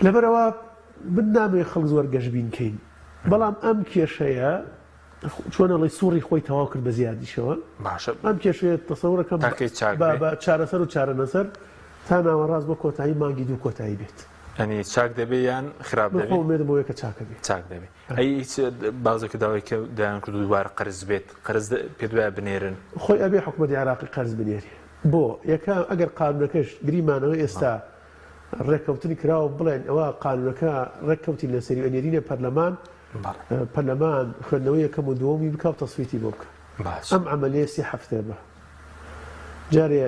لەبەرئەوە من نامەوێت خەڵک زۆر گەشبین کەین بەڵام ئەم کێشەیە چۆن ئەڵێی سوڕی خۆی تەواو کرد بە زیادیشەوە باشە ئەم کێشەیە تەسەورەکەم تاکەی چاک بە بێ؟ بە چارەسەر و چارەنەسەر تا ناوەڕاست بۆ کۆتایی مانگی دوو کۆتایی بێت. یانی چاک دەبێ یان خراپ من دەبێ؟ خۆم ئومێدم بەوەیە کە چاکە بێ. چاک دەبێ. ئەی هیچ بازێک داوای کە دایان کرد دووبارە قەرز بێت قەرز پێت وایە بنێرن؟ خۆی ئەبێ حکومەتی عێراقی قەرز بنێرێ بۆ یەکەم ئەگەر قانونەکەش گریمانەوە ئێستا ڕێککەوتن کراوە بڵێن ئەوە قانونەکە ڕێککەوتین لەسەری و ئەنێرینە پەرلەمان پەرلەمان خوێندنەوەی یەکەم و دووەمی بکا و تەسویتی بۆ بکا ئەم عەمەلیە سێ هەفتەیە بە جارێ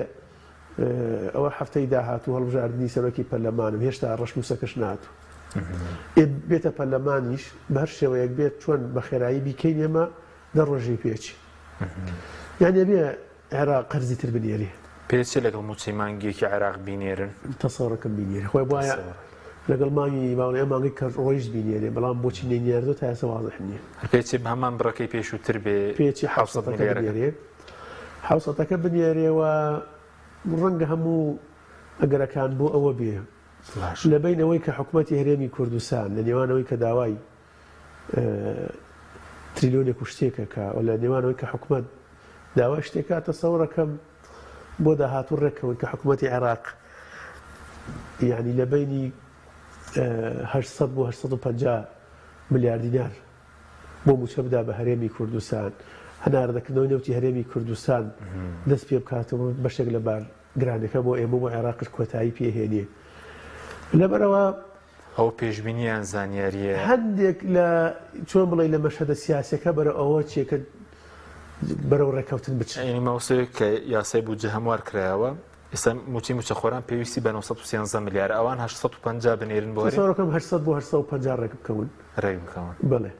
ئەوە هەفتەی داهاتوو هەڵبژاردنی سەرۆکی پەرلەمانم هێشتا ڕەشنووسەکەش ناتوو بێتە پەرلەمانیش بە هەر شێوەیەک بێت چۆن بە خێرایی بیکەین ئێمە دە ڕۆژی پێچی یعنی ئەبێ عێراق قەرزی تر بنێرێ. پێدەچێ لەگەڵ مووچەی مانگیەکی عێراق بینێرن؟ تەسەوڕەکەم بینێرێ. خۆی بوایە لەگەڵ مانگی با بڵێین ئەم مانگەی کە ڕۆیشت بینێرێ، بەڵام بۆچی نەیناردووە تا ئێستا وازح نییە. هەر پێدەچێ بە هەمان بڕەکەی پێشووتر بێ پێدەچێ 700 حەوسەتەکە ملیارەکە. بنێرێ. حەوسەتەکە بنێرێ و ڕەنگە هەموو ئەگەرەکان بۆ ئەوە بێ. باشە. لە بەین ئەوەی کە حکومەتی هەرێمی کوردستان لە نێوان ئەوەی کە داوای تریلیۆنێک و شتێکە کە لە نێوان ئەوەی کە حکومەت داوای شتێکە تەسەورەکەم بۆ داهاتوو ڕێککەون کە حکوومەتی عێراق یعنی لە بینی 800 بۆ 850 ملیار دینار بۆ موچە بدا بە هەرێمی کوردستان هەناردەکردنەوەی نەوتی هەرێمی کوردستان دەست پێ بکاتەوە بەشێک لە بار گرانەکە بۆ ئێمە بۆ عێراقش کۆتایی پێهێنێ لەبەرەوە ئەوە پێشبینی یان زانیارییە؟ هەندێک لە چۆن بڵێی لە مەشهەدە سیاسیەکە بەرەو ئەوە چێ کە بەرەو ڕێککەوتن بچن. یانی مامۆستا کە یاسای بودجە هەموار کرایەوە ئێستا مووچەی مووچەخۆران پێویستی بە 913 ملیارە ئەوان 850 بنێرن بۆ هەرێم؟ تەسەورەکەم 800 بۆ 850 ڕێک بکەون. ڕێک بکەون. بەڵێ.